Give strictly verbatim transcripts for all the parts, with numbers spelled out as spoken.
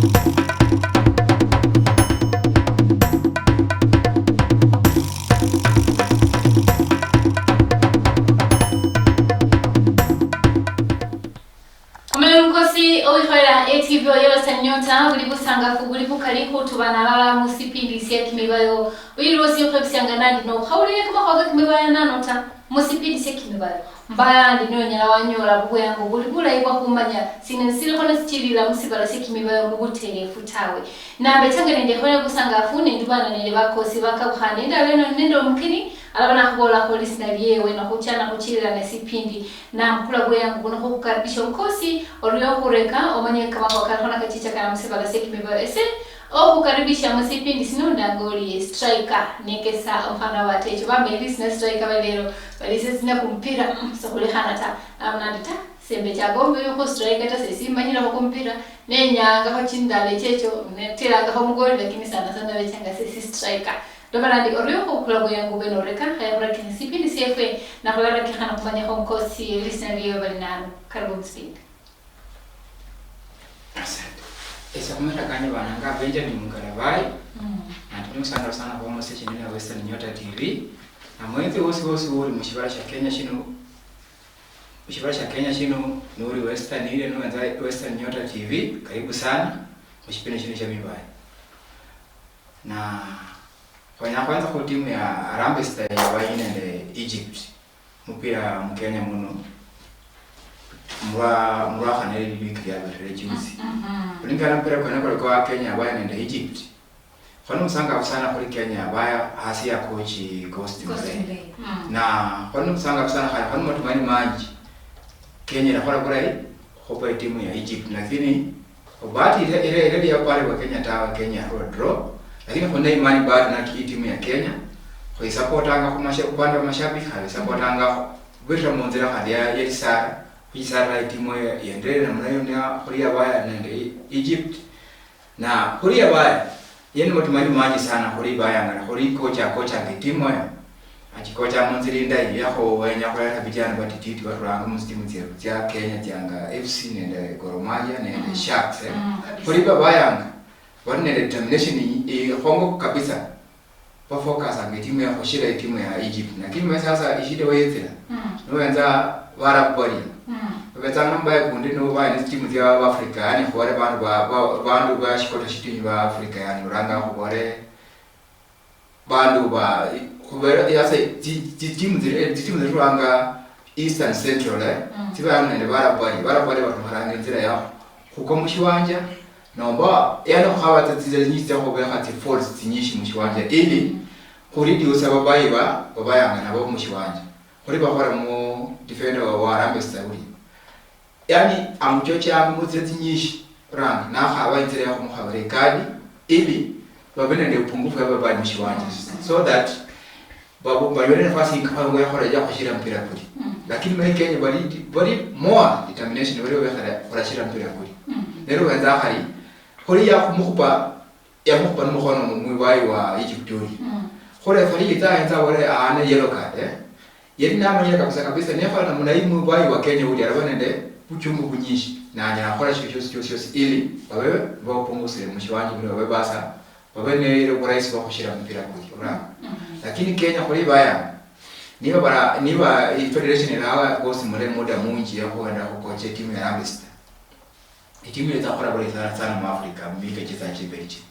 Omuliro mukosi owikholela A T V oyo Western Nyota, buli busangafu buli bukali khutubana alala musipindi sia Kimibayo. Uyu lwosi ukhebisianga nandi nokhawulile kamakhuwa ka Kimibayo nano ta, musipindi sia Kimibayo. Mbaya ndi nonyala wanyola bubweyangu buli bulayi bwa khumanya sina nisilikho nisichilila musibala sia Kimibayo mubuterefu tawe. Nambechanga nende ekhola busangafu nendubana nende bakosi bakabukhane endala eno nende omukini, alaba nakhubola khulisina liewe nokhuchana khuchilila nesipindi. Nambukula bweyangu buno khukukaribisha omukosi, orio okhureka, omanye kamakhuwa kalikho nakachicha kana musibala sia Kimibayo. Ese okhukaribisha musipindi sino ndanga oli Striker, nekesa omukhana watecho. Bambe elisina Striker balero, bali ise sina kumupira, mm, sekhulekhana ta. Namna ndi ta, sembe chagombe yuko Striker ta, sesimanyilekho kumupira, nenyangakho chindalo checho, netilangakho mugoli, lakini sana sana bechanga sesi Striker. Ndoba nandi orio okhukula bweyangu bwene oreka, khaya khurakikha sipindi siefwe, nakhulerakikha nakhumanyakho omukosi elisina liewe bali nalo. Karibu musipindi. Asante. Ese khumera kanje bananga Benjamin Mukalabayi. Mm. Nandi ndi musangala sana khuba musecheni ya Western Nyota T V. Na mwenzi wosi wosi uli mushibala shia Kenya shino, mushibala shia Kenya shino, nuli Western ile nuwenza Western Nyota T V, karibu sana mushipindi shino shia Mibayo. Na khwenya khwanza khu timu ya Harambee Stars yabayi nende Egypt, mupira mu Kenya muno, mulwa-, mulwakhane lili lwiki liabirire juzi. Mhm. Khulingana mupira kwene kuli kwa Kenya yabayi nende Egypt. Khwali musangafu sana khuli Kenya yabayi hasi ya coach Ghost Mulee. Mm. Na khwali musangafu sana khali khwali matumaini manji Kenya ilakhola bulayi khupa itimu ya Egypt, lakini Bahati ire, ire, ire liya bali bwa Kenya tawe, Kenya yarula draw. Lakini khuli ne imani bado naki itimu ya Kenya. Khuyisapotanga khu masha-, khu bandu ba mashabiki, khayisapotanga khubirira munzira khali ya, ya lisara. Khuyisarira itimu eyo yenderere namna yona khuli yabaya nende E-, Egypt. Na khuli yabaya, yene matumaini manji sana khuli bayangana, khuli kocha, kochanga itimu eyo. Achikocha munzira indayi, yakho wenya khulera vijana vatititi vaturanga mu timu tsieru tsia Kenya tsianga F C nende Gor Mahia nende Mm. Sharks, eh. Mm, kabisa. Khuli vabayanga, vari nende determination i-, ikhongo kabisa. Vafocusanga itimu yakho shira itimu ya Egypt. Lakini mwe sasa ishida weyetsira. Mm. Nuwenza Varabu varia. Mm. Vavetsanga nambaye kundi nuvaye ne timu tsia Africa, yani khuvole vandu va, va, vandu va shikoto shitinyu va Africa, yani uranga khuvole vandu ba, khubera, yase, tsi, tsi timu tsiri, eh, tsi timu tsiranga Eastern Central, eh, Mm. tsibaya nende Barabu bali, Barabu bali batumikharanga inzira ya khukwa mushiwanja, nomba, yani, khukhaba tsa tsinzira tsinyishi tsia khubekha tsi faults tsinyishi mushiwanja, ili khureduce babayi ba, babayanga nabo mushiwanja. Khuli bakhola mu defender wa, wa Harambee Stars uli. Yani, amuchochanga munzira tsinyishi, ranga nakhaba inzira ya khumukhabira ikadi, ili babe nende upungufu ya babali mushiwanja. Mm. So that babu-, banyole nafasi inga-, yakhola ya khushira mpira kuli. Mm. Lakini mai Kenya bali, bali more determination, bali bekhale khurashira mpira kuli. Mm. Lero wenza khali, khuli ya khumukhupa, yamukhupa nomukhono mu-, mwibayi wa Egypt uli. Mm. Kho referee yitsa ahenza abole ahane yellow card, eh? Yali namanyire kabisa kabisa, nekhola namna hii mwibayi wa Kenya uli, araba nende buchungu bunyishi, nanyala khukhola shindu shiosi, shiosi, shiosi, ili babe bapungusire mushiwanja muli, babe basa, babe nende burahisi bwa khushira mupira kuli, uraba. Mm-hmm. Lakini Kenya khuli baya, niba bara-, niba i federation irawa kosi mule muda munji ya khuenda khukocha timu ya Harambee Stars. Itimu yetsa khukhola bulayi sana sana mu Africa, mu miaka chitsa chimbeli chino.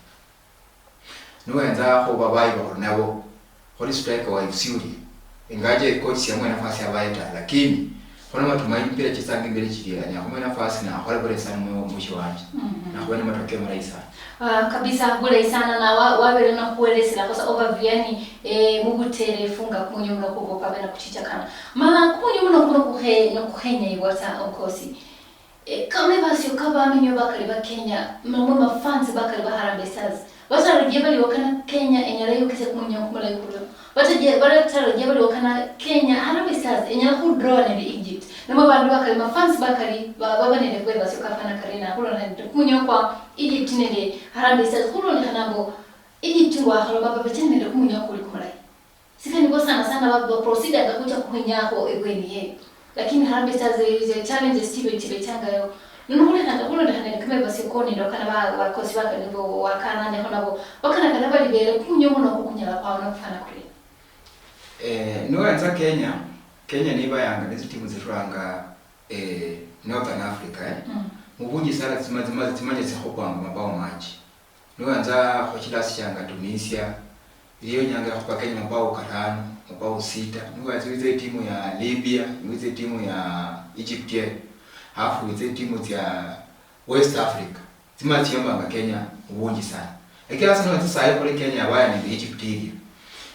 Niwenza khuba bayi bakhuli nabo, khuli striker wa F C uli. Ingaje coach siamuhe nafasi yabaye ta, lakini khuli namatumaini mpira chitsanga imbeli chilia, anyala khumuha nafasi na akhola bulayi sana mu, mushiwanja. Mhm. Na khuba ne matokeo malayi sana. Ah, kabisa, bulayi sana, na wa-, wabere nokhuelesela kosa overview, yani, eh, mubuterefu nga kumunyo muno kuko kwabe nakuchichakana. Mala kumunyo muno kuno kukhe-, nokukhenyeibwa ta, omukosi. E, kamebasio ka baminio bakali ba Kenya, namwe mafans bakali ba Harambee Stars, batarajia baliwo kana Kenya enyala yokisia kumunyio kumulayi kurio. Bataje-, batarajia baliwo kana Kenya, Harambee Stars enyala khudraw nende Egypt. Namwe bandu bakali, mafans bakali, ba-, baba nende kubebasio kafana karina, khulonda nende kumunyio kwa Egypt nende Harambee Stars, khulondekhana mbu Egypt ngwakhaloma babachane nende kumunyio kuli kumulayi. Sika nibo sana sana ba, ba proceedanga khucha khukhwinyakho ebweni ye. Lakini Harambee Stars, eh, the challenges chibe, chibechangayo. Nono khulondekhana nende kameba sio koni ndo kana ba- bakosi bakali nibo wakananekho nabo, bakana kana bali bere kunyongo noko kunyala kwawo nokufana kuri? Eh, niwenza Kenya, Kenya nibayanga netsitimu tsiruranga eh, Northern Africa eh. Mm. Mubunji sana tsima tsima tsimanya tsikhukwanga mabao manji. Niwenza khuchilasi chianga Tunisia, iliyo inyanga yakhupa Kenya mabao karano, mabao sita. Niwenza witsa itimu ya Libya, witsa itimu ya Egypt eh. Alafu witsa itimu tsia West Africa. Tsimali tsiombanga Kenya mubunji sana. Lakini hasa niwetsa sahi khuli Kenya yabaya nende Egypt ilia.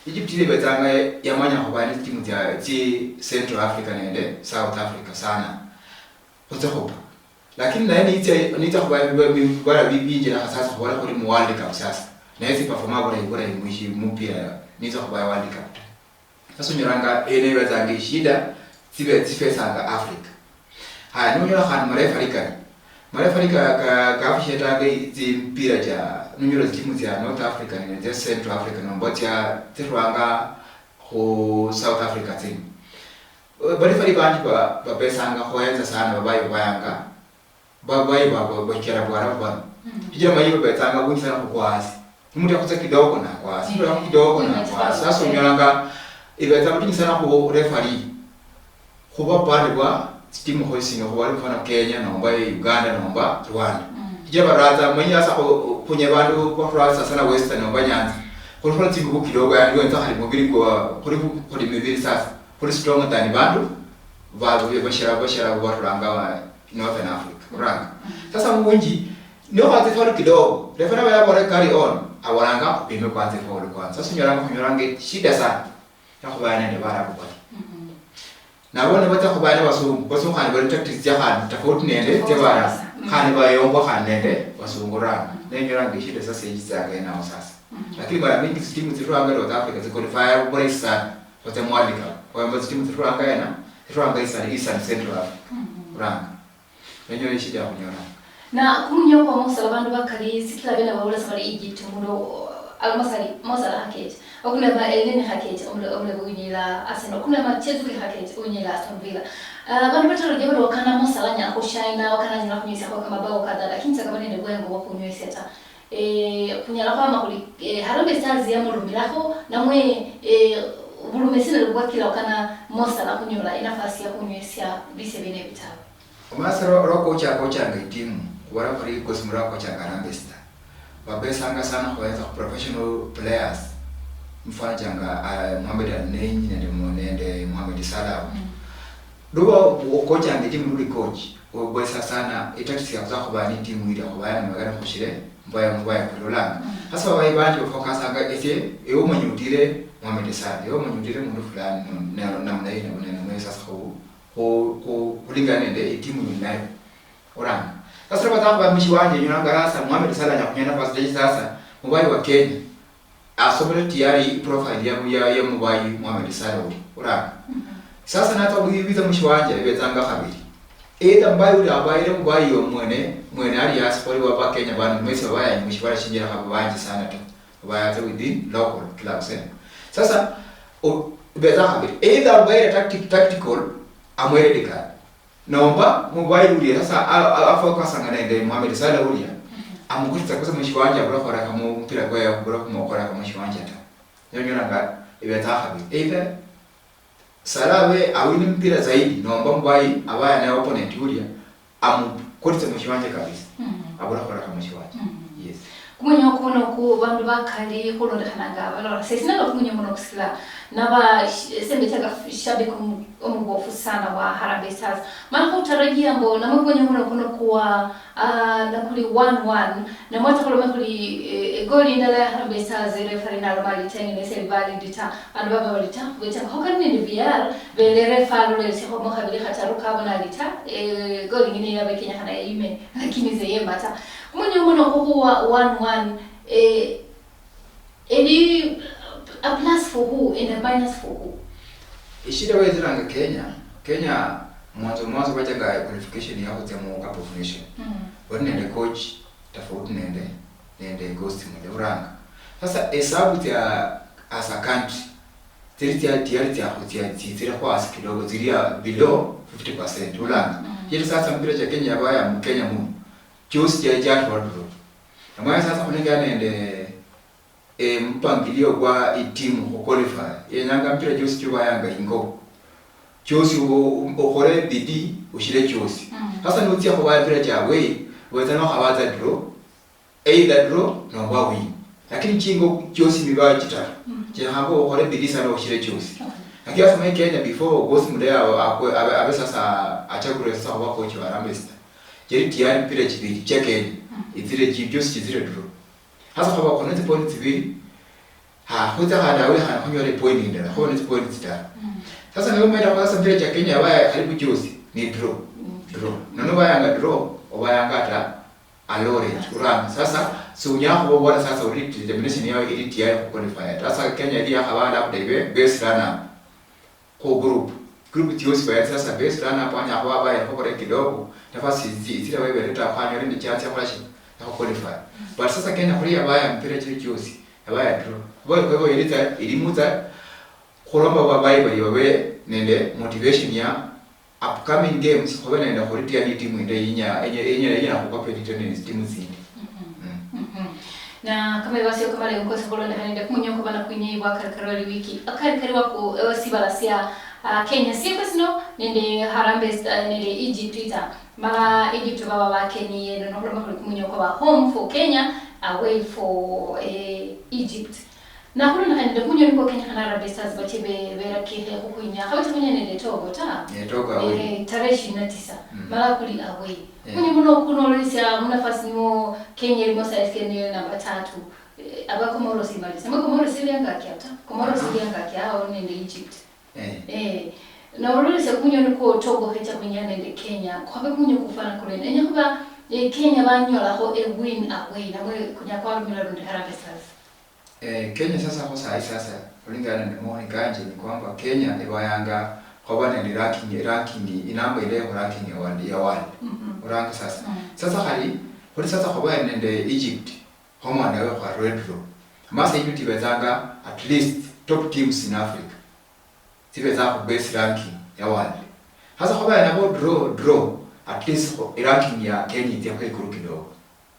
Egypt ilia ibetsanga yamanya khubaya netsitimu tsia tsi Central Africa nende South Africa sana. Khutsikhupa. Lakini naye nitsia nitsa khubaya bibala binji nakha sasa khubole khuli mu World Cup sasa. Naye tsiperforma bulayi bulayi mwishi mupira nitsa khubaya World Cup ta. Sasa onyolanga eno ibetsanga ishida tsibe tsifesanga Africa. Haya, nonyola khandi marefari kali marefari ka ka kafushetanga tsimpira tsia nonyola tsitimu tsia North Africa nende tsia Central Africa nomba tsia tsirwanga khu South Africa tsino. Barefari banji babesanga khuenza sana babayi bayanga babayi bachera bwarabu bano. Shichira manyi babetsanga bunji sana khukwa hasi. Nimutekho tsa kidogo nakwa hasi, nimutekho kidogo nakwa hasi. Sasa onyolanga ibetsa butinyu sana khu referee khuba pande bwa tsitimu khosi sino, khuba mfano Kenya nomba Uganda nomba Rwanda. Shichira baratsa manyi sasa khunye bandu bakhurwasa sana Western nomba Nyanza. Khuli khuli tsingubu kidogo, yani wenza khali mubiri kwa khuli khuli mibiri sasa. Khuli strong than bandu ba- ba- bashira bashira barulanga ba Northern Africa. Uranga. Sasa munji nokhatsa ifaulu kidogo, refa naba yabora carry on, abolanga khupime kwanza ifaulu kwanza. Sasa unyolanga khunyolanga shida sana yakhubaya nende barabu bali. Nabo nibatsa khubaya nebasungu, basungu khandi bali tactics tsia khandi tofauti nende tsia barabu. Khandi bayombwa khandi nende basungu uranga. Nenyolanga ishida sasa ichitsanga enawo sasa. Lakini mara mingi tsitimu tsirwanga North Africa tsiqualifya bulayi sana. Khutse mwalika, khwemba tsitimu tsiruranga ena, tsiruranga Eastern, Eastern Central Africa. Uranga. Nenyo ishida ya khunyolanga. Na khumunyoko wa makhusala bandu bakali sikila bene babola sa bali Egypt mundu aloma sali mosala haketi. Okunema elini haketi omule omule bunyila Arsenal. Okunema Chelsea haketi unyila Aston Villa. Ah, bandu batalo jabalo wakana mosala nya khushina wakana nyala khunyisa kwa kama bao kadha, lakini sakaba nende bwengo wa khunyisa ta. Eh, khunyala khwama khuli eh, Harambee Stars yamurumilakho namwe eh, bulume sina lubwakila okana mosala khunyola inafasi ya khunywesya bise bine bitawe. Omasa lwa kocha kochanga itimu khubara khuli kosi mura kochanga Harambee Star babesanga sana khuenza khu professional players mfano changa uh, Mohamed Al Neny nende nende Mohamed Salah. Mm. Luba okochanga itimu luli coach obwesa sana itactics ya khutsa khubaya ni timu ilia khubaya namagana khushire mbaya mubaya kulolanga. Sasa babayi bandi bafokasanga esie ewe omanya utire Mohamed Salah, ewe omanya utire mundu fulani namna hii namna hii namna hii sasa khu khu khu kulingana nende itimu yuli nayo. Oranga. Sasa lwa batsa khuba mushiwanja enyolanga sasa Mohamed Salah anyala khunyala nafasi tachi sasa mubayi wa Kenya. Asomere tiyari iprofile ya, ya, ya mubayi Mohamed Salah uli uranga. Sasa natsa khwibitsa mushiwanja ibetsanga khabili. Either mubayi uli abayire mubayi yo mwene mwene ali hasi khwali wa Bakenya bano mwesi babayanyi mushibala shinjira khaba banji sana ta. Bayatsa within local clubs eh. Sasa ibetsa khabili. Either abayire tactic, tactical amwere dikali. Nomba mubayi ulia sasa afokasanga nende Mohamed Salah ulia, amukuritsa kutsa mushiwanja abula khureka mupira kwaye, abula khureka mushiwanja ta. Nonyolanga ibetsa khabili. Either Salah abe awini mupira zaidi nomba mubayi abaya ne opponent ulia amukuritse mushiwanja kabisa. Abula khureka mushiwanja. Yes. Kumwenya okuno ku bandu bakali khulondekhana nga balora sesi nalo kumwenya muno kusila naba sembe chaka shabiki omubofu sana wa Harambee Stars. Mana khutarajia mbo namwe kumwenya muno kuno kuwa uh, nakuli one one namwe takhulome khuli eh, egoli indala ya Harambee Stars referee naloma ali tengene seli valid ta. Bandu baba bali ta khubechanga khokali nende V R belere efalo lelisiakho mukhabili khataru kabona ali ta. Egoli ngine yaba ikenyekhana eyime lakini seyemba ta. Kumwenya muno kukhuwa one one eh, Eli a plus for who and a minus for who? Ishida wayetsiranga Kenya, Kenya mwanzo mwanzo bachanga qualification ya khutsia mu Cup of Nation. Mm. Bali nende coach tofauti nende nende coach mwenye uranga. Sasa hesabu tsia as a country tsili tsia tiari tsia khutsia tsitsire khwasi kidogo tsili below fifty percent uranga. Mm. Yali sasa mpira cha Kenya yabaya mu Kenya muno, chosi chali chatwa draw. Namwaya sasa khulingana nende, eh, mpangilio kwa itimu khu qualify. Yenyanga mpira chosi chobayanga ingo. Chosi o-, o-, okhole bidii, ushire chosi. Mm. Sasa nutsia khubaya mpira cha away, wetsa nokhabatsa draw, either draw nomba win. Lakini chingo chiosi mibayo chitaru. Mm. Chenyakhanga okhole bidii sana oshire chiosi. Okay. Lakini sasa mwe Kenya before Ghost Mulee abe, abe, abe sasa achagulwe sasa khuba coach wa Harambee Stars, cheri tiyari mpira chibiri chia Kenya. Mm. Itsire chi-, chiosi chitsire draw. Sasa khaba khona tsipoint tsibiri. Ha, khutsa khandi awe khandi khunyole point indala, khuba ne tsipoint tsitaru. Mm. Sasa niwe mwenda khwasa mpira chia Kenya abaya karibu chiosi ni draw. Mm. Draw. Nono bayanga draw, obayanga ata a Lawrence, uranga. Sasa, si unyala khuba ubona sasa uri determination yao iri tiyari khu qualify. Sasa Kenya iri yakhaba labda ibe best runner up khu group. Group tsiosi baye sasa best runner up, anyala khuba abaye khobore kidogo, nafasi zi-, zira baye bereta khwanyore ni chance ya khula shi, ya khu qualify. But sasa Kenya khuli yabaya mpira chiri chiosi, yabaya draw. Kwa hivyo, kwa hivyo, iri tsa, iri mutsa, khulomba babayi bali babe nende motivation ya upcoming games, khube nende khuritiana itimu indayi inya-, inya-, inya-, inyala khucompete nende tsitimu tsindi. Mhm. Mm. Mhm. Na kamebasio kamalayi mukosi khulondekhana nende kumunyoko bana kwinyei bwa karikari wali wiki. Akarikari wako, eh, sibala sia, ah, Kenya siefwe sino nende Harambee Sta-, nende Egypt ita. Mala Egypt baba bakeniye, nono khulomba khuli kumunyoko ba home for Kenya, away for, eh, Egypt. Nakhulondokhana nende kumunyoni kwo kenyekhana Harambee Stars bache be-, berakikhe khukhwinya, khabache khwinya nende Togo ta? Eh, Togo away. Eh, tarehe ishirini na tisa. Mm. Mala kuli away. Eh. Kumunyoni kuno kunololisia munafasi nimo Kenya elimo size kene namba tatu. Eh, aba Comoros imalisa. Mwe Comoros ili angaki ata? Comoros ili angaki ao nende Egypt. Eh. Eh. Nololisia kumunyoni kwo Togo khecha khwinya nende Kenya. Kwabe kumunyoni kufana kurena. Enya khuba, eh, Kenya banyolakho a win away. Namwe kunya kwarumila lundi Harambee Stars. Eh, Kenya sasa kho sahi sasa, kulingana nende maoni kanje ni kwamba Kenya ibayanga khoba nende ranking, ranking, inamba ilayi khu ranking ya world, ya world. Mhm. Uranga sasa. Mm. Sasa khali, khuli sasa khoba nende Egypt, khomwana we khwa Red Row. Masa Egypt ibetsanga at least top teams in Africa. Tsibetsa khu best ranking ya world. Hasa khoba nabo draw, draw, at least kho, ranking ya Kenya itsia khwikulu kidogo.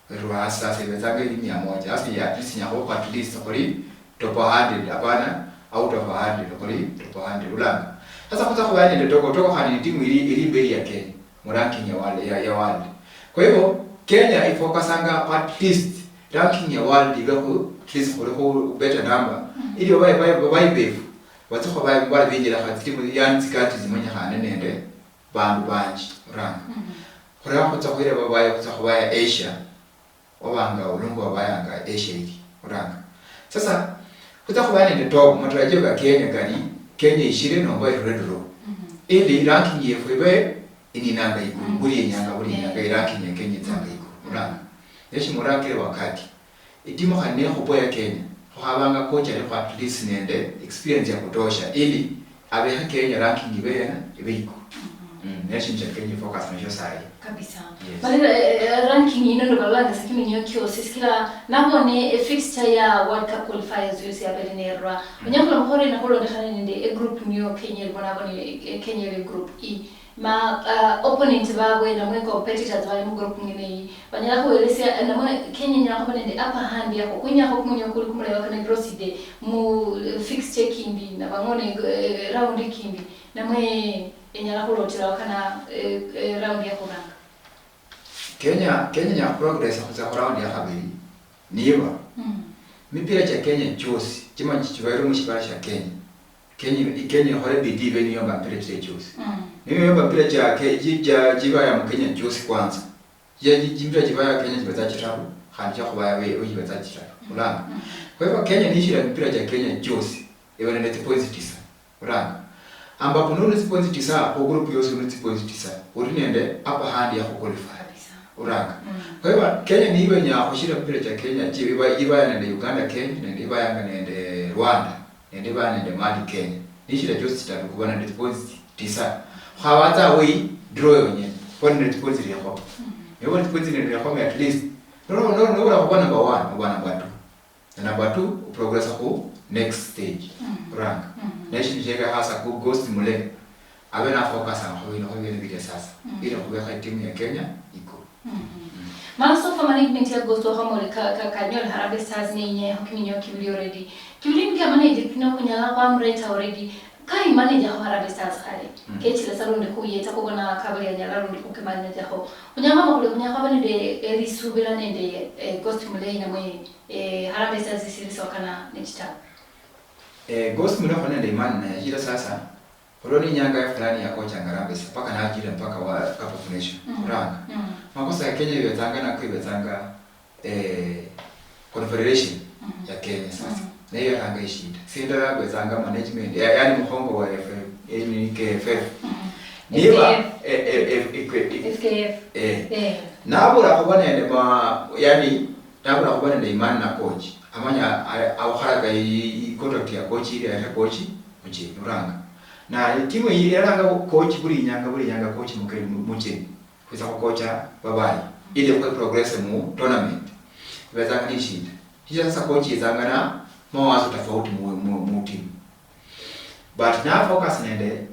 Kwerwa hasi sasa ibetsanga ili mia moja. Hasa ya at least nyakho at least khuli top hundred, hapana, out of hundred, khuli top hundred. Ulanga. Hasa khutsa khoba nende Togo, Togo khandi ni timu ili, ili imberi ya Kenya. Mu ranking ya world, ya, ya world. Kwa hivyo, Kenya ifocusanga at least ranking ya world ibe khu, at least khuli khu better number. Mm. Ili babayi, babayi, babayi befu, batsikho babayi bali binjila kha tsitimu, yani tsikati zimanyikhane nende bandu banji, uranga. Mm. Khureba khutsa khwira babayi khutsa khubaya Asia, obanga olungu babayanga Asia ili, uranga. Sasa, khutsa khuba nende Togo, matarajio ka Kenya kali, Kenya ishire nomba irule draw. Mhm. Ili ranking yefu ibe ininanga ikulu, mm, buli inyanga, buli inyanga, eh, iranking ya Kenya itsanga ikulu. Mm. Uranga. Neshi murakire wakati. Itimu khali nekhupa ya Kenya, khukhabanga coach alikho at least nende experience ya kutosha, ili abekhe Kenya ranking ibe yena, ibe ikulu. Mhm. Mm, neshindu shia Kenya focus nasho sahi. Kabisa. Yes. Mani, eh, eh, ranking yino ndo balanga sa kiminyo kiosi, sikila nabone, eh, fixture ya World Cup qualifiers yosi yabere nerwa. Mm. Onyala khuloma khori na khulondekhana nende, eh, group niyo Kenya elimo nabone, eh, Kenya ebe group E. Ma, ah, opponent babwe namwe competitors bali mu group ngene yi, banyala khuwelesia, eh, namwe Kenya inyala khuba nende upper hand yako, kwinyakho kumunya kuli kumulayi wakana draw seed mu, eh, fixture kindi, nabang'one, eh, round kindi, namwe inyala khulotela wakana, eh, eh, round ya khuranga. Kenya, Kenya inyala progress khutsia khu round ya khabiri, niba, mm, mipira chia Kenya chiosi, chimanyi chibairwe mu shibala shia Kenya. Kenya, i Kenya ikhole bidii ibe niyomba mpira chile chiosi. Mm. Niyo yomba mpira chia Ke-, chi-, chia, chibaya mu Kenya chiosi kwanza. Chia, chi-, chimpira chibaya Kenya chibetsa chitaru, khandi chia khubaya we, we chibetsa chitaru. Mm. Ulanga. Mm. Kwa hivyo Kenya nishira mipira chia Kenya chiosi, ibe nende tsipoints tisa. Ulanga. Ambapo nuli tsipoints tisa, khu group yosi nuli tsipoints tisa. Uli nende upper hand ya khuqualify. Kabisa. Uranga. Mm. Kwa hivyo, Kenya niiwenya khushira mipira cha Kenya, chi iba, ibaya nende Uganda Kenya, nende ibayanga nende Rwanda, nende ibaya nende Mali Kenya. Nishira chiosi chitatu kuba nende points tisa. Khabatsa away, draw yonyene. Kuba nende points liekho. Mm. Niba points nende liekho, at least. No, no, no, no, no, kuba number one, kuba number two. Na number two, uprogressa khu next stage. Mm. Uranga. Mm. Neshindu shienga hasa khu Ghost Mulee. abe nafocusanga khubindu, khubindu bilia sasa, mm, ili khubekha itimu ya Kenya ikulu. Mhm. Mala sofa management ya Ghost wakhamole ka, ka, kanyola Harambee Stars neinyeho kiminio kibili already. Kibili ndio manager kino kunyala kwa mreta already. Kai manager ho Harambee Stars khale. Mm. Kechile sa lundi khuyeta khubona kabuli anyala lundi kukimanager ho. Kunyala kama kule kunyala kaba nende elisubila nende eh, Ghost Muleyi namwe eh, Harambee Stars sili sokana nechitabu. Eh, Ghost Muleyi khona nende imani naye, shira sasa. Olwo ni inyanga ya fulani ya kocha Harambee Stars, paka nachira mpaka wa Cup of Nation. Mm. Uranga. Mm. Makosa ya Kenya ibetsanga nako ibetsanga eh, confederation, mm, ya Kenya sasa. Mm. Nayo yaranga ishinda. Sinda yabetsanga management, ya, yani mukhongo wa F F, yani K F F. Mm. Niba F K F. Eh, eh, eh, eh, eh, F K F. Eh. Eh. Nabura khuba nende ma, yani nabura khuba nende imani na coach. Amanya a- aukharaka i- i- contract ya coach ili ahe coach mucheni uranga. Na timu iyi yaranga coach buli inyanga buli inyanga coach mukeni mu- mucheni. Khwitsa khukocha babayi ili khwe progress mu tournament. Ibetsanga ni shida. Shichira sasa coach yetsanga na mawazo tofauti mu mu mu team. But na focus nende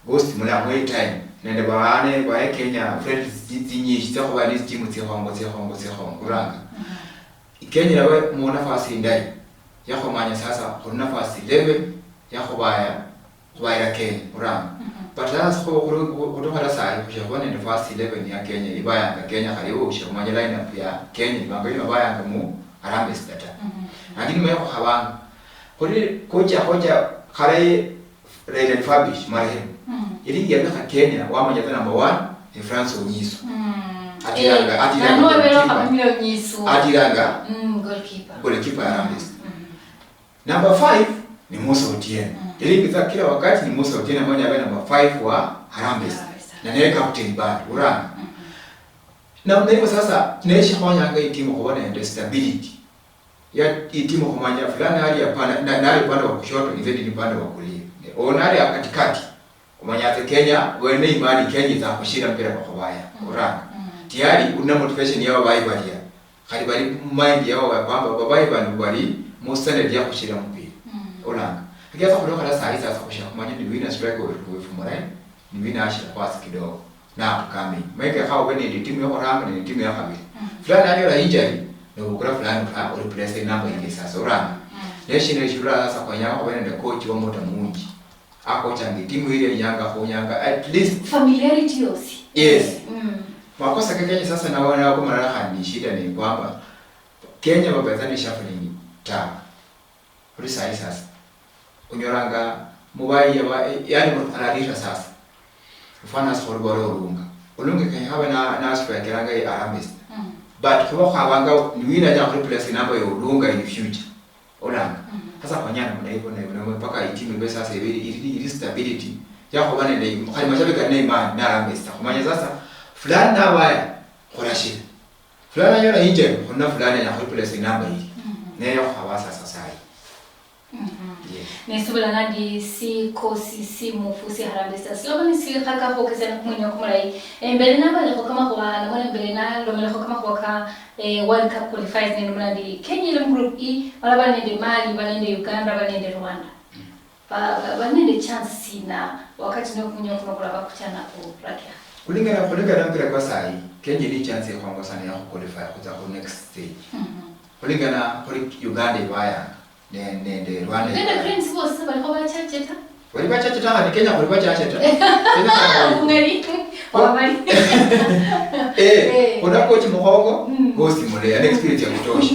Ghost Muleyi amuhe time nende baane baye Kenya friends tsi- tsinyishi tsia khuba ni timu tsikhongo tsikhongo tsikhongo uranga. Kenya ilaba mu nafasi indayi yakhumanya sasa khuli nafasi eleven yakhubaya khubayira Kenya uranga. But sasa khutukha ta sahi khushakhuba nende first eleven ya Kenya ibayanga Kenya khali iwe ushakhumanya lineup ya Kenya ibanga ino bayanga mu Harambee Stars ta. Lakini manya khukhabanga khuli kocha kocha khale Raila Fabish marehemu. Ilingi yabikha Kenya wamanya ta number one ni France Onyiso. Atiranga atiranga goalkeeper. Atiranga goalkeeper ya Harambee Stars. Number five ni Musa Otieno. Yali bitsa kila wakati ni Musa Otieno ambaye abe number five wa Harambee Stars. Na naye captain bado uranga. Na ndipo sasa neshikhonyanga itimu khuba nende stability ya itimu khumanya fulani ali hapana na- nali upande wa kushoto, inze ndi upande wa kulia. Ona ali katikati. Omanya ati Kenya wene imani Kenya itsa khushira mpira kwa khubaya uranga. Tayari una motivation yao bayi balia. Khali bali mu mind yao ya kwamba babayi bano bali mu standard ya khushira mpira uranga. Lakini sasa khulio khala sahi sasa khushira khumanya ni wina strike wefu wefu murayi, ni wina ashira kwasi kidogo na upcoming. Maike kha ube nende timu ya khuranga nende timu ya khabiri. Fulani anyola injury nobukula fulani uri replace number ile sasa uranga. Neshina eshura sasa khwenyanga khube nende coach wa mota munji. Akochanga itimu ile inyanga khunyanga at least familiarity yosi. Yes. Mm. Makosa ke Kenya sasa nawe nawe kumalala khandi ni shida ni kwamba Kenya babetsa ni shuffling ta. Kuli sahi sasa unyolanga mubayi yaba yani ararira sasa. Mfano asa khuli bora Olunga. Olunga kenya khabe na na strikiranga i Harambee Stars. Mm. But khuba khwabanga ni wina nya replace number ya Olunga in future. Olanga. Sasa khwanyala muna hivyo na hivyo mpaka itimu ibe sasa ibe ili ili stability ya khuba nende khali mashabiki ne imani na Harambee Stars. Khumanya sasa fulani nabaya khurashira. Fulani anyola injury khuna fulani ya replace number hii. Naye khukhaba sasa sahi. Yes. Nesubila nandi sikosi simufu sia Harambee Stars. Loba nisikhaka khwokesana kumwenya kumulayi. Embere nabalekho kamakhuwa, namwe embere nalomelekho kamakhuwa ka eh, World Cup qualifiers nende mulandi Kenya ili mu group E, bala bali nende Mali, bali nende Uganda, bali nende Rwanda. Ba- ba- bali nende chance sina wakati nokunya kuno kulaba kuchana kurakira. Kulingana kulingana mpira kwa sahi, Kenya ili chance ikhongo sana ya khuqualify khutsa khu next stage. Kulingana kuli Uganda ibayanga ne- nende Rwanda. Uganda Cranes bosi balikho bachache ta. Bali bachache ta, khandi Kenya khuli bachache ta. Kenya khuli bali. Bung'ali. Wabali. Eh, eh, kuna coach Mukhongo, mm, coach Muleya, ana experience ya kutosha.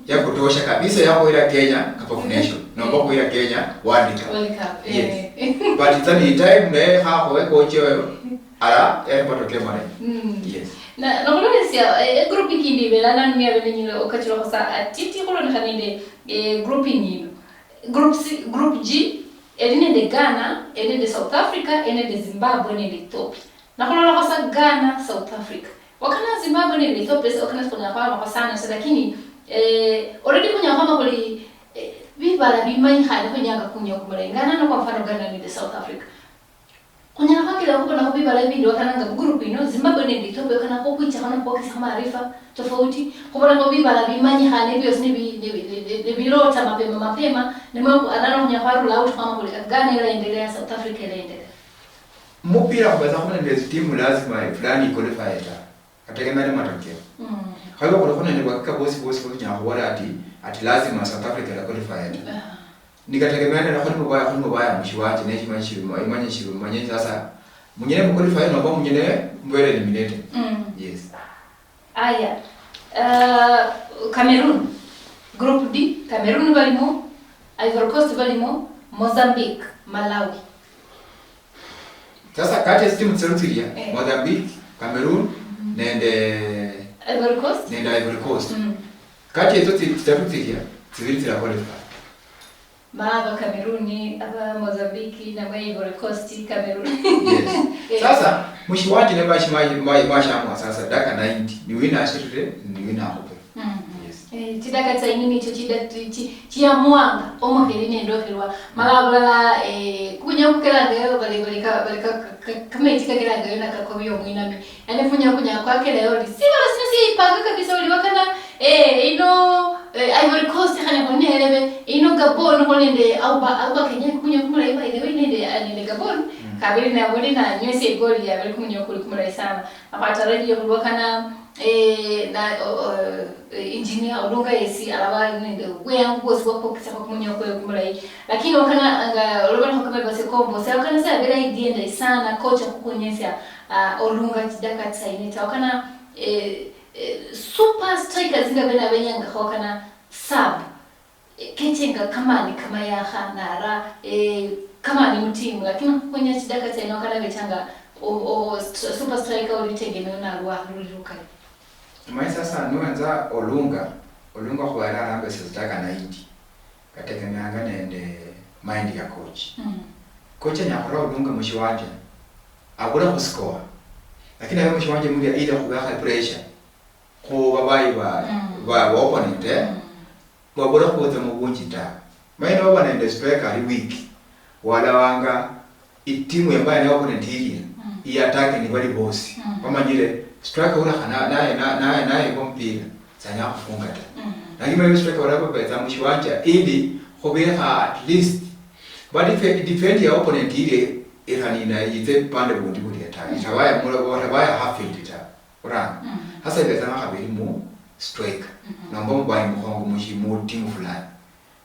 Ya kutosha kabisa ya kuira Kenya Cup of Nation. Nomba kuira Kenya World Cup. World Cup. Yes. Eh. But it's a time ne kha kwa coach oyo. Ara, yari matokeo mare. Mm. Yes. Na nokulolesia eh, group ikindi ibera nani mia bene nyilo okachiro kosa atiti kulonekha nende eh, grouping ino. Group C, group G, eri nende Ghana, eri nende South Africa, eri nende Zimbabwe nende Ethiopia. Nakhulolakho sa Ghana, South Africa. Wakana Zimbabwe nende Ethiopia, sa wakana sikhunyala khwalakho sana sa, lakini eh, already khunyala khwama khuli eh, bibala bimanyikhane khunyanga kunya kumulayi. Ghana no kwa mfano Ghana nende South Africa. Khunyala khwakira khubonakho bibala ebindi wakananga mugroup ino, Zimbabwe nende Ethiopia wakanakho khwichakho nokhwokesakho maarifa tofauti, khubonakho bibala bimanyikhane biosi nebi- nebi- nebi- nebilota mapema mapema, nimwe alala khunyala khwarula out khwama khuli Ghana elaendelea, South Africa elaendelea. Mupira khubetsa khuli nende tsitimu lazima fulani iqualify ta. Kategemea ne matokeo. Mm. Khali khuli khuli nende bwakika bosi bosi bosi nyala khubola ati, ati lazima South Africa ila qualify ta. Ah. Nikategemea nende khuli mubaya, khuli mubaya mushiwanje ne shimanyi shibimo, imanyi shibimanye sasa. Munyene mu qualify nomba munyene mubere eliminated. Mm. Yes. Aya. Uh, Cameroon. Group D, Cameroon balimo, Ivory Coast balimo, Mozambique, Malawi. Sasa kati ya timu tsitaru tsilia, eh, Mozambique, Cameroon, mhm, nende Ivory Coast? Nende Ivory Coast. Mm. Kati ya tsitsi-, tsitaru tsilia, tsibili tsila qualify. Ma aba Cameroon, aba Mozambique, namwe Ivory Coast, Cameroon. Yes. Eh. Sasa, mushiwanje ne bashi ma-, ma-, mashamwa sasa, daka ninety, ni wina ashirire, ni wina akhupe. Mm. Yes. Eh, chidaka tsa ini nicho chida-, chi-, chi-, chiamuanga omukheli nende okhilwa. Mala abulala, eh, kunya kukelangayo bali, bali ka-, bali ka-, ka-, ka-, kamechi kakelangayo nakakobia omwinami. Yaani kunya, kunya kwakelayo oli, sibala sino siipanga kabisa oli wakana, eh, ino, eh, Ivory Coast khane khuli nehelebe, ino Gabon khuli nende Auba, Auba Kenya kunya kumulayi by the way nende, eh, nende Gabon. Mm. Kabili na buli na nyesi egoli ya bali kunya kuli kumulayi sana. Akwatarajia khulwakana, eh, na, o, o, eh, engineer Olunga yesi alaba nende bweyangu bwosi bwa khwokesakho kumunyo kwewe kumulayi. Lakini wakana nga olobelekho kamabase kombo, se wakana se abera idea endayi sana, coach akhukhonyesya, ah, Olunga chidaka tsaine ta. Wakana, eh, eh, super strikers nga bena benyanga khwakana sub. Eh, kechenga kamani kamayakha nara, eh, kamani mutimu, lakini khukhonya chidaka tsene wakana bechanga o, o, st-, super striker oli tegemeo nalwa luli lukali. Manye sasa nuwenza Olunga, Olunga khubera aramba esizitaka ninety, kategemeanga nende mind ya coach. Mm. Coach anyala khura Olunga mushiwanja, abula khuscore. Lakini abe mushiwanja mulia ile khubekha pressure khu babayi ba, mm, ba, ba opponent, eh? Mm. Babula khuwutsa mubunji ta. Manye noba nende striker ali weak, walawanga itimu yambaye ne opponent ilia, mm, iattack ni bali bosi. Mm. Bamanyire striker ula khana, naye, na-, naye, naye kwa mpira, sanyala khufunga ta. Mm. Lakini manye striker ula babetsa mushiwanja ili khubekha at least, ba defe-, defend ya opponent ilia, ikhanina yitse bupande bundi bulia ta. Mm. Itabaya mula, itabaya half field ta. Oranga. Mm. Sasa ibetsanga khabili mu striker. Mm-hmm. Nomba mubayi mukhongo mushi-, mu timu fulani.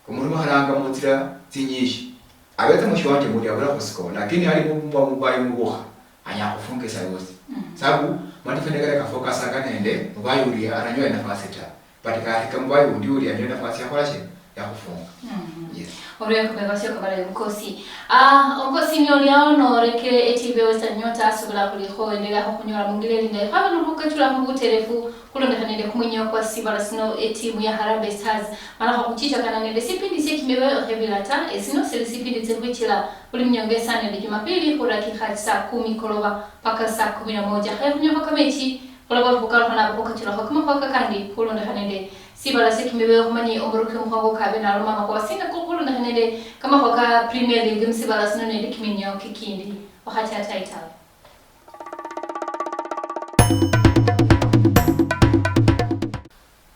Omulimo kharanga mutsira tsinyishi. Abetsa mushiwanja muli abula khusikola, lakini ali mu-, mu-, mubayi mubukha, anyala khufunga isa yosi. Mm. Sabu, madefender kale kafocusanga nende mubayi ulia aranyola nafasi ta. But kali kamubayi undi ulia anyola nafasi yakhola shina? Yakhufunga. Mm. Yes. Olwekhuba basio kabalayo omukosi. Ah, omukosi ni oliao norekere e T V Western Nyota, asubula khulikho endelea khunyola mungile lindayi. Khaba nokhukachula mubuterefu, khulondekhana nende kumwinyo kwa sibala sino, etimu ya Harambee Stars. Mana khwakuchichakana nende sipindi sie kimibeyo khebila ta. Esino sili sipindi tsikhwichila buli munyonge sana nende Jumapili khurakikha saa kumi koloba mpaka saa kumi na moja. Khe khunyokho kamechi, Khulaba khukalukha nabo khukachulakho kamakhuwa kakandi khulondekhana nende sibala sia kimibeyo, khumanye omuruki omukhongo kabe naloma amakhuwa sina ko khulondekhana nende kamakhuwa ka Premier League musibala sino nende kiminio kikindi. Okhachia tawe tawe.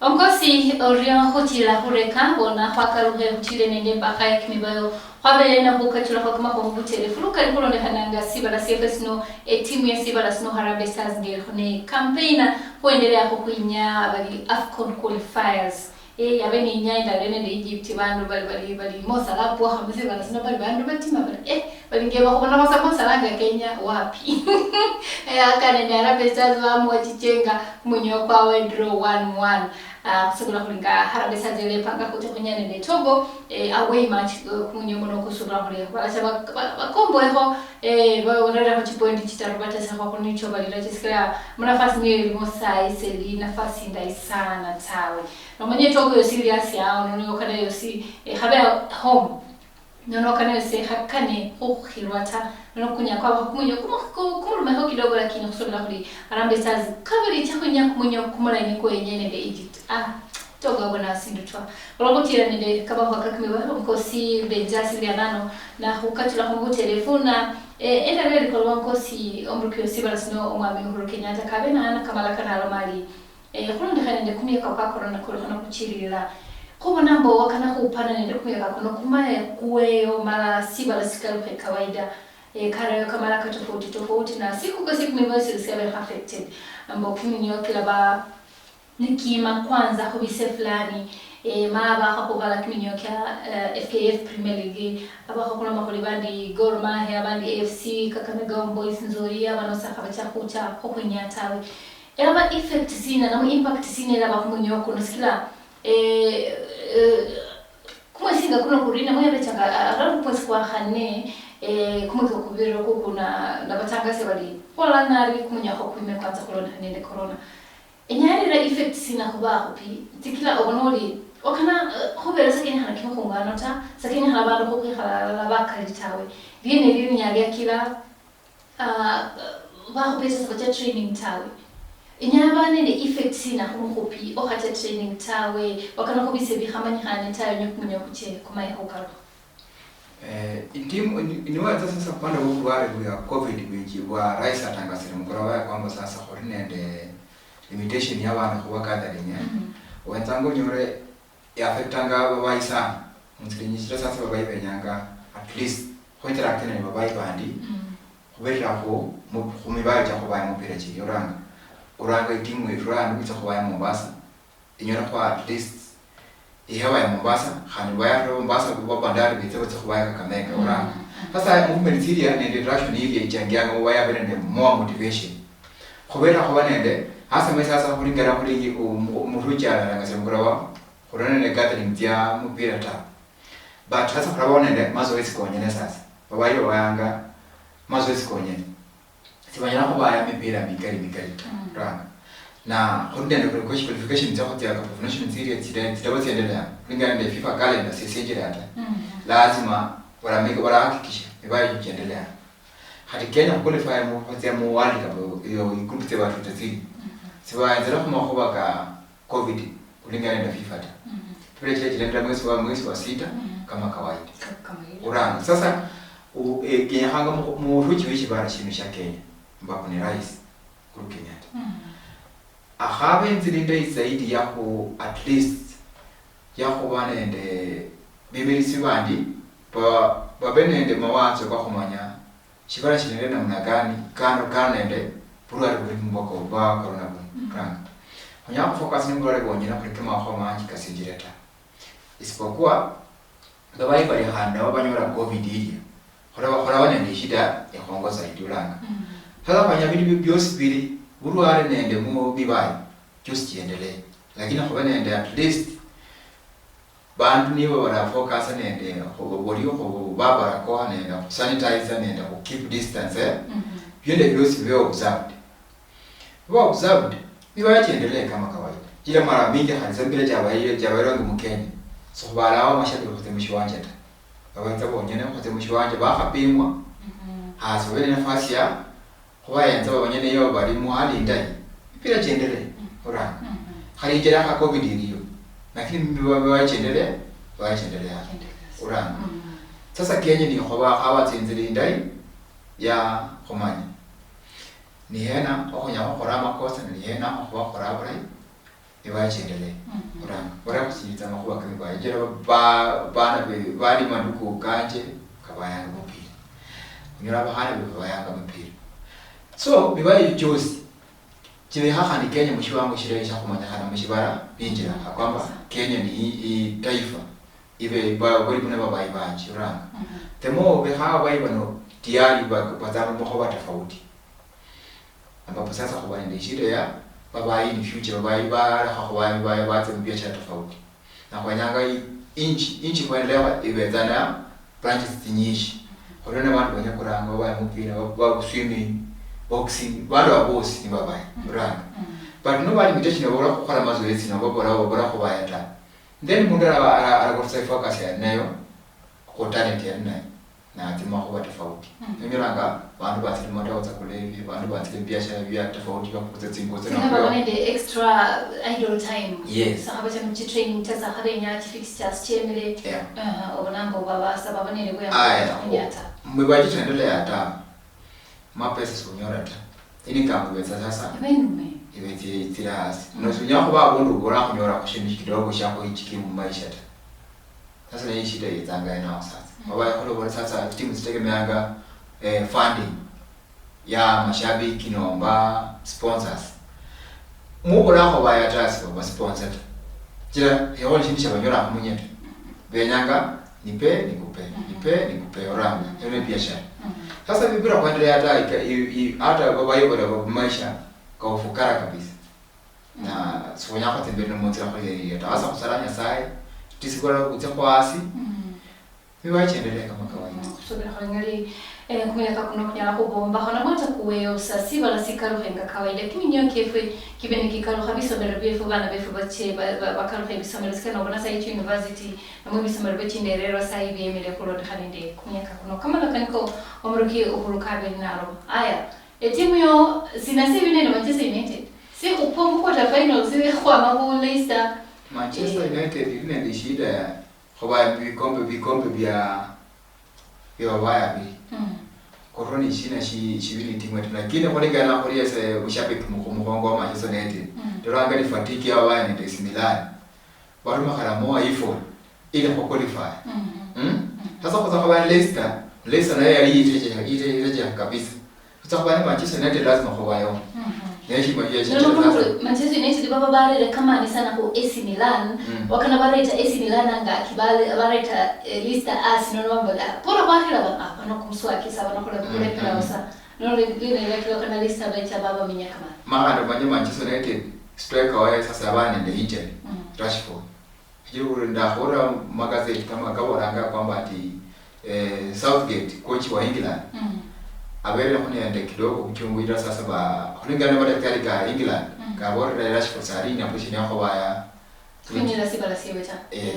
Omukosi orio khuchila khureka, bona khwakalukhe khuchile nende embakha ya kimibeyo. Khwabele nakhukachulakho kamakhuwa mubuterefu lukali khulondekhananga sibala siefwe sino, etimu ya sibala sino Harambee Stars ngelikho ne campaigner khwendelea khukhwinya abali AFCON qualifiers. Eh, yabe ni inya indala nende Egypt, bandu bali, bali, bali Mo Salah pwakha musibala sino bali bandu batima bali, eh, bali nge bakhubonakho sa Mo Salah nga Kenya wapi? Eh, aka nende Harambee Stars bamuwa chichenga, munyo kwawe draw one one. Ah, khusubula khuli nga Harambee Stars yali epanga khucha khunyanya nende Togo, eh, away match, eh, kumunyo muno khusubula khuli balacha ba-, ba-, bakomboekho, eh, barerekho chipointi chitaru batesekho khunicho balira chisikila munafasi niyo ilimo sayi seli nafasi indayi sana tawe. Nomanye Togo yosi ili asi awo, nono yokana yosi, eh, khabe home. Nono kana yose khakane khukhirwa ta, nono kunya kwaba kumunyo kumu-, ku-, kumulumekho kidogo, lakini khusubila khuli Harambee Stars kabili icha khunya kumunyo kumulayi nikwo yenye nende Egypt. Ah, Togo abona sindu twa. Olwokhutila nende kamakhuwa kakimiwa, omukosi Benjasi Lianano, nakhukachulakho mubuterefu na, eh, endala elikholwa omukosi omuruki wesibala sino omwami Uhuru Kenyatta kabe nahana kamala kanaloma ali, Eh, khulondekhana nende kumuyaka kwa corona kulikhana khuchililila, khubona mbo wakana khupana nende kumuyaka kuno kumaye kuweyo mala sibala sikalukhe kawaida. Eh, karayo kamala ka tofauti tofauti, na siku kwa siku mibao sili siabe affected. Ambo kiminyo kila ba nikima kwanza khubise fulani, eh, mala bakha khubala kiminyo kia, eh, F K F Premier League, abakha khuloma khuli bandi Gor Mahia, abandi A F C, Kakamega Homeboyz, Nzoia, abano sakha bacha khucha khukhwinya tawe. Elaba effect sina, namu impact sina elaba khumunyo kuno, sikila, eh, eh, kumwesi nga kuno kuri, namwe yabechanga, a-, around kumwesi kwa khane, eh, kumwesi kwa kubiri oku kuna, nabatangase bali, bola nari kumunyakho kwime kwanza khulondokhana nende corona. Enyalira effect sina khubakhupi, sikila obona oli, okana, eh, khubera sekenyekhana kimikhungano ta, sekenyekhana bandu khukhwikhala alala bakali tawe. Liene lili nyaliakila, ah, bakhupesa sabacha training tawe. Inyala ba nende effect sina khumukhupi okhacha training tawe, wakana khubise bikhamanyikhane tawe, nyo kumenya kuche kumaya khukalukha. Eh, itimu, ni-, niwetsa sasa kupanda bwa bulwale bwa covid bwinji bwa rais atangasire mukura waya kwamba sasa khuli nende limitation ya bandu khuba gathering, eh. Mhm. Wetsanga onyole yaafectanga babayi sana. Munzira inyingi sasa babayi benyanga at least khuinteract nende babayi bandi, mm, khubirira khu, mu, khumibayo chia khubayo mupira chiri. Oranga, oranga itimu yefu rano itsa khubayo Mombasa, inyole khwa at least ihewa ya Mombasa, khandi bayarira Mombasa kuba Bandari bitse batse khubayo Kakamega. Mm. Oranga. Sasa movement iria nende interaction iria ichangianga khuba yabe nende more motivation. Khubera khuba nende, hasa mwe sasa khulingana khuli umu-, umuntu uchararanga semukura wa khulonda nende gathering tsia mupira ta. But sasa khulabao nende mazoezi konyene sasa. Babayi babayanga mazoezi konyene. Sibanyala khubaya mipira mikali mikali ta. Mm. Ranga. Na khuli nende qualification tsia khutsia Cup of Nations iria tsita-, tsitaba tsiendelea. Khulingana nende FIFA calendar, si-, siendelea ta. Mm. Lazima baramika, barahakikisha mibayo chiendelea. Khati Kenya khuqualify mu, khutsia mu World Cup, iyo igroup tsia batu tsili. Mhm. Sibaenzela khumakhuba ka covid kulingana nende FIFA ta. Mhm. Kibira chile chilendera mwezi wa, mwezi wa sita, mhm, kama kawaida. Kama kawaida. Uranga. Sasa, u-, eh, kenyekhanga mu-, muruchi weshibara shino shia Kenya, ambapo ni rais, Uhuru Kenyatta. Mhm. Akhabe inzira indayi zaidi ya khu, at least, ya khuba nende bemirisi bandi, ba-, babe nende mawazo ka khumanya shibala shilinde namna gani, kando, kando nende bulwale buli mubwako bwa corona buno. Mm. Ranga. Khunyala khufocus ni bulwale bwonyene khuli kamakhuwa manji kasinjire ta. Isipokuwa, babayi bali khandi nabo banyola covid ilia, khulaba, khulaba nende ishida ikhongo zaidi, uranga. Mm. Sasa khwenya bindu bi-, biosi bili, bulwale nende mu bibayi, chiosi chiendelee. Lakini khube nende at least bandu nibo barafocus nende khu-, buli khu-, ba barakoa nende khu sanitizer nende khu keep distance, eh? Mhm. Biende biosi bibe observed. Bibe observed, bibaye chiendelee kama kawaida. Chila mara mingi khali sa mpira chabaye, chabayirongi mu Kenya, sikhubalao mashabiki khutsia mushiwanja ta. Babaitsa bonyene khutsia mushiwanja, bakhapimwa, mhm, hasi babe ne nafasi ya khubayenza bamanye niyo bali muhali indayi, mipira chiendelee, mm, uranga. Mhm. Khali injira yakha covid iliyo, lakini mipira bachendelea, bachendelea, uranga. Mm. Sasa Kenya nikhoba khaba tsinzira indayi ya khumanya. Ni hena okhunyala khukhora amakosa, ni hena okhuba khukhola bulayi, nibachendelea. Mhm. Uranga. Barakhusinjitsa amakhuwa kemibayo. Injira ba-, bana be-, bali manduku kanje, kabayanga mupira. Onyola abakhana befu bayanga mupira. So, mibayo chiosi, chibekha khandi Kenya mushiwango shilayi shia khumanyikhana mushibala, binjira, akwamba Kenya ni i-, i-, taifa, ibe, ba-, bali buna babayi banji, uranga. Mhm. The more bekha babayi bano tiyari ba-, batsanga mumakhuwa tofauti. Ambapo sasa khuba nende ishida ya babayi in future, babayi balekha khuba, ba-, batsia mubiashara tofauti. Na khwenyanga i-, inchi, inchi khwendelea ibetsa na branches tsinyishi. Khulio na bandu benya kuranga, babayi mupira, ba-, ba swimming, boxing, bandu abo bosi ni babayi, mm, uranga. Mm. But no bali limitation, babola khukhola mazoezi, na babola, babola khubaya ta. Then mundu ara-, ara-, arakhurusya ifocus yali nayo khu talent yali nayo, natsia mumakhuwa tofauti. Mm. Nonyolanga bandu batsile mumatao tsa kulevya, bandu batsile mubiashara bia tofauti, bakhukutsa tsingubo tsino. Sina baba nende extra idle time. Yes. Sakhabacha muchitraining ta, sakhabenya chifixtures chiemile. Yeah. Aha, obona mbo baba sa baba nende buyambi. Aya, bwakhunyata. Mwe bajitendele ya ta. Mapesa siunyola ta. Income ibetsa sasa. Ibe inume. Ibe itsi-, itsila hasi. Mm. No, siunyala khuba abundu ubula khunyola khushindu kidogo shia khuichikimu mumaisha ta. Sasa nayo ishida yetsanga yenawo sasa. Mm. Waba yakhula ubona sasa timu zitegemeanga eh, funding ya mashabiki nomba sponsors. Mubulakho bayatasi baba sponsor ta. Chira, eho ni shindu shabanyola munye ta. Benyanga, nipe, nikupe, nipe, nikupe, oranga. Hiyo ni biashara. Sasa bibira kuendelea hata, ika- i- i- hata babayobora ba maisha, ka ufukara kabisa. Na sikhonyala khwatsa imberi nomunzira khuli eyiyo ta. Hasa khusala Nyasaye, tisikora kutsia khwasi, mibachendelea kama kawaida. Khusubira khwanyali, eh, kumuyaka kuno kunyala khubombakho, namwe ata kuweyosa, sibala sikalukhe nga kawaida. Kiminio kiefwe kibe nikikalukha, bisomero biefwe, bana befwe bache, ba- ba- bakalukhe ebisomero, sikana obona sayi chi university, namwe ebisomero bichindererwa sayi biemile khulondekhana nende kumuyaka kuno. Kamala kaniko omuruki okhuluka abeli nalo. Aya, etimu yo, sina sibi nende Manchester United. Sikhupa mu quarter finals, sikhwama khu Leicester. Manchester Eh. United ili nende shida ya khuba bikombe, bikombe bia, bia babaya bili. Mm. Korwa ni shina shi- shibi ni timu yetu. Lakini khulingana khuli ese bushabiki mu- mukhongo wa Manchester United. Mm. Ndolanga ni fatigue ya babaya nende A C Milan. Baruma kharamoa ifo ili khu qualify. Mm? Sasa khutsa khaba Leicester, Leicester nayo yali yiteje- yite- yiteje kabisa. Khutsa khaba ni Manchester United lazima khubayo. Naye shima ya Manchester United baba barere kamani sana ku A C Milan. Mm. Wakana bareta A C Milan anga kibale bareta, eh, Leicester Arsenal wambola. Pora bakhira ba ah, bana kumswaki sa bana kula kule pira osa. No le le le kilo kana Leicester becha baba minya kamani. Makhandi omanye Manchester United striker waye sasa abana nende injury, Rashford. Shichira uli ndakhura mumagazeti kama kabolanga kwamba ati, eh, Southgate, coach wa England, abererekho nende kidogo obuchungu, ila sasa ba- khulingana namadaktari ka England kabolera Rashford sali ina position ya khubaya. Khunyira sibala siewe ta. Eh.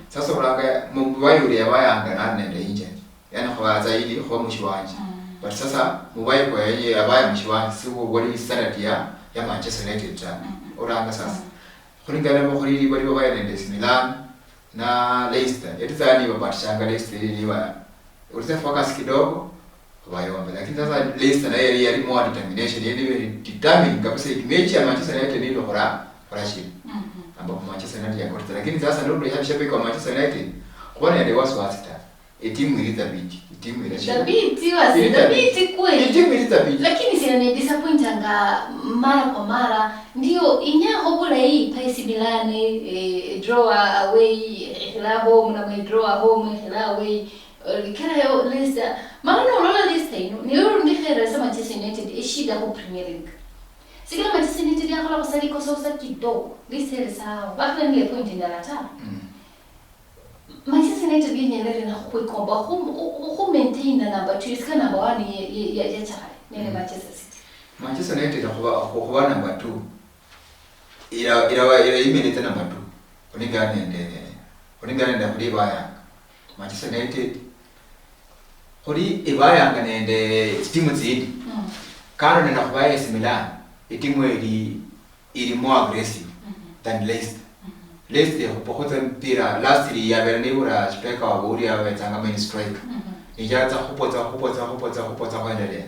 Sasa olanga mu- mubayi uli yabayanga nali nende injury. Yani khuba zaidi khuba mushiwanja. But sasa mubayi kwa yeye abaya mushiwanja, siwo wali standard ya, ya Manchester United ta. Olanga sasa. Khulingana nabo khuli bali babaya nende A C Milan na Leicester. Eti sasa niba batishanga Leicester ili niba ulise focus kidogo, bayombe. Lakini sasa Leicester naye yali, yali more determination, yali very determined kabisa. Mechi ya Manchester United nilo khura, khura shili. Ambapo Manchester United yakotsa. Lakini sasa ndio ndio shabiki wa Manchester United, khubona nende wasiwasi ta. Etimu ili thabiti, etimu ila shida. Thabiti wasi, ili thabiti. Thabiti kweli. Etimu ili thabiti. Lakini sina ni disappointanga mara kwa mara. Ndio, inyakho bulayi pa A C Milan, eh, draw away, ekhila home, namwe draw home, ekhila away. Eh, kila yo Leicester. Mara nolola Leicester ino, niyo undi kheresa Manchester United eshida khu Premier League. Sikila Manchester United yakhola khusali kosa usa kidogo. Leicester ere sawa. Bakhila nile point ndala ta. Manchester United yenyene ere nakho khwikomba khu, khu, khu maintain na number two, isika number one ye, ye, ye, ye chale, nene Manchester City. Manchester United khuba, khu- khuba number two. Ila, ila, ila imenete number two. Khulingana nende, khulingana nende khuli bayanga. Manchester United, khuli ibayanga nende tsitimu tsindi. Kando nende khuba A C Milan, itimu eli ili more aggressive than Leicester. Leicester ekhupakho tsa mpira, last year yabere nibura striker wabwe ulia abetsanga main striker. Niyatsa khupotsa, khupotsa, khupotsa, khupotsa khwendelea.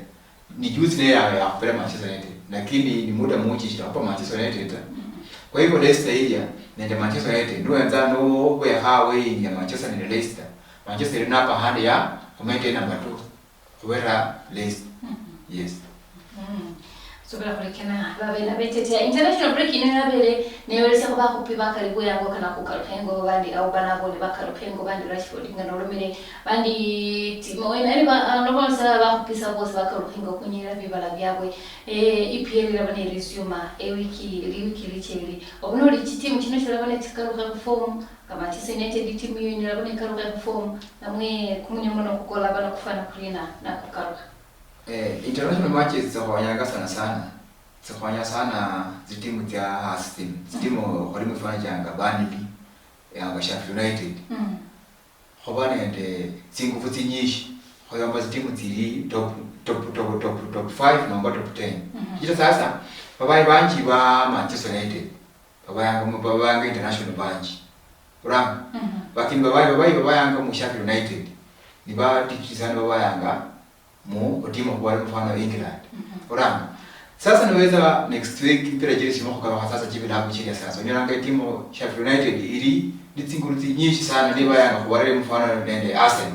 Ni juzi naye ya- yakhupira Manchester United, lakini ni muda munji shitakhupa Manchester United ta. Kwa hivyo Leicester ilia nende Manchester United, nuwenza nubekha away ya Manchester nende Leicester, Manchester ili napa hand ya khumaintain number two khubera Leicester. Yes. Subira khulekena babe nabetetea. International break ino yabere neyolesia khu bakhupi bakali bweyango kana khukalukha ingo, bandi au banabo ni bakalukha ingo, bandi Rashford nga nolomire, bandi Timo wena, yani ba- ah, nobonosa bakhupisa bosi bakalukha ingo khunyira bibala byabwe. Eh, E P L iraba ne resume ewiki, liwiki licheli. Obunoli chitimu chino chiraba ne chikalukha khu form, nga Manchester United itimu yino iraba ne kalukha khu form, namwe kumunyomo no kukola bana kufana kurina na kukalukha. Eh, international matches tsikhonyanga sana sana, tsikhonyanga sana tsitimu tsia hasi tsino, tsitimu khuli mifano chianga Burnley, yanga Sheffield United. Khuba nende tsingufu tsinyishi khuyomba tsitimu tsili top, top, top, top, top five nomba top ten. Shichira sasa babayi banji ba Manchester United babayanga mu- babayanga international banji. Uranga? Lakini babayi, babayi babayanga mu Sheffield United nibatikiri sana babayanga mu otimu khubwale mfano England. Oranga. Sasa niweza next week mpira chiri shimo khukalukha sasa chibilabu chiria sasa. Onyolanga etimu Sheffield United iri ni tsingulu tsinyishi sana niba yanga khubwale mfano nende Arsenal.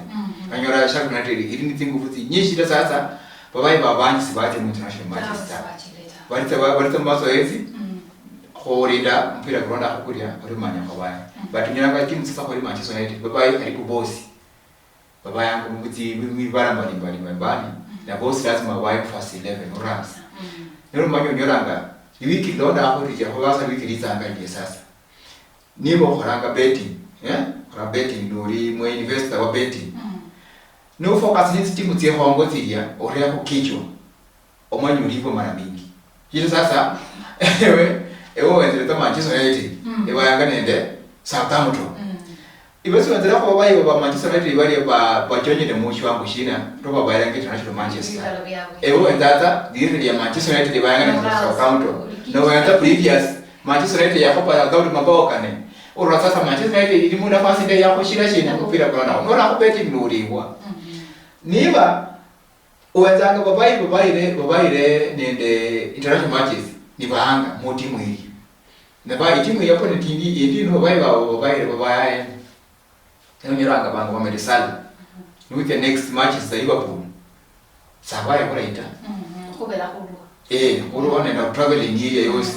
Banyola Sheffield United ili ni tsingufu tsinyishi ta sasa, babayi babanji sibatsia mu international matches ta. Balitsa ba- balitsa mu mazoezi, khulinda mpira kulonda khukulia, khulimanya khubaya. But unyolanga timu sasa khuli Manchester United, babayi karibu bosi. Babayanga mu butsi-, mu bibala mbali mbali mbali mbali. Na bosi lazima babaye mu first eleven, urasa. Nero manya unyolanga, iwiki ilonda akhulija, khuba sa wiki litsanga lye sasa. Niba okholanga betting, eh? Okhola betting, noli mwe investor wa betting. No focus ni tsitimu tsikhongo tsilia, orekho kichwa. Omanye ulipwe mara mingi. Shichira sasa, ewe, ewe wenzere tsa Manchester United, ebayanga nende Southampton. Ibe siwenzere khuba bayibo ba Manchester United balia ba-, bachonyene mu shiwango shina, to babayanga international Manchester. Ewe wenzatsa, liriri lya Manchester United ebayanga nende Southampton. No wenza previous, Manchester United yakhupa Southampton mabao kane. Olwa sasa Manchester United ili mu nafasi nde yakhushira shina mupira kulonda. Nora khu betting nulibwa. Niba Owenzanga babayi, babayire, babayire nende international matches, nibahanga mu timu ili. Naba itimu ya opponent indi, indi no babayi babo, babayire, babayaye. Nonyolanga banga bamede sala. With the next matches za Liverpool. Sabaye bulayi ta. Khubera khulwa. Eh, khulwa nende traveling iriya yosi.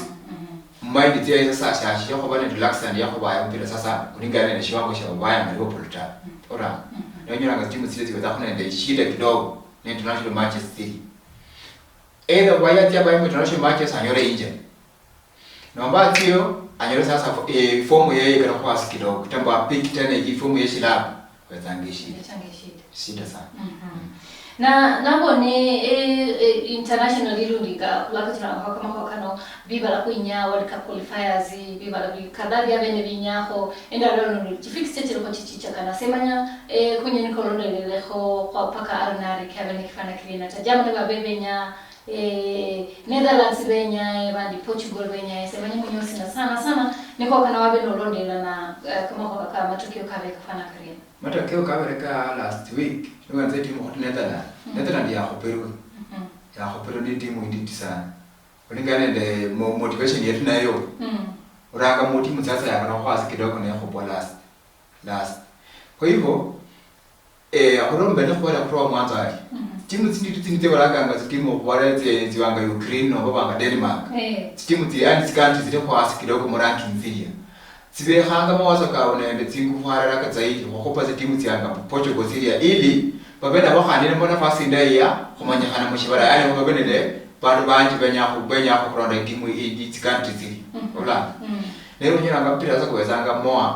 Mumind tsiaye sasa shashia khuba nende relaxed and yakhubaya mpira sasa, kulingana nende shiwango shia babaya mu Liverpool ta. Ora, nonyolanga timu tsile tsiwetsa khunende shida kidogo. Ne international matches tsili. Either bwayatsia abaye mu international matches anyole injury. Nomba atsio, anyole sasa fo-, eh, form yeye ikala khwasi kidogo. Kitambo apik tena iji form ye shilabu. Wetsanga ishida. Wetsanga ishida. Shida sana. Na, nabone, eh, eh, international ilundi nga, lwakachira kamakhuwa kano, bibala khwinya World Cup qualifiers, bibala bi-, kadhaa bia bene binyakho, endalo nono, chifixture chilikho chichichakana. Semanya, eh, kunye nikolondelelekho kwa paka Al Nassr, kiabe nikifana kirina ta. Germany babe benya, eh, Netherlands benyaye, bandi Portugal benyaye, semanya munyosi na sana sana, niko kana wabe nolondelela na, eh, kamakhuwa ka matokeo kabe kafana karina. Matokeo kabere ka last week, niwenza itimu khuti Netherlands. Netherlands yakhupirwe. Yakhupirwe ni timu inditi sana. Kulingana nende mo-, motivation yetu nayo. Uranga mu timu sasa yakana khwasi kidogo nekhupwa last. Last. Kwa hivyo, eh, akhulombe nikhubera khutoa mwanzo ali. Timu tsinditi tsindi tsibalakanga tsitimu khubara tsi-, tsiwanga Ukraine nomba banga Denmark. Tsitimu tsi, yani tsi country tsili khwasi kidogo mu ranking tsilia. Tsibekhanga mawaso kawo nende tsingufu haraka zaidi khukhupa tsitimu tsianga Portugal tsilia ili babe nabakhaniremo nafasi indayi ya khumanyikhana mushibala, yani babe nende bandu banji benya khu-, benya khuronda itimu i-, i-, tsi country tsili. Olanga. Ne unyolanga mpira sasa kuwetsanga more,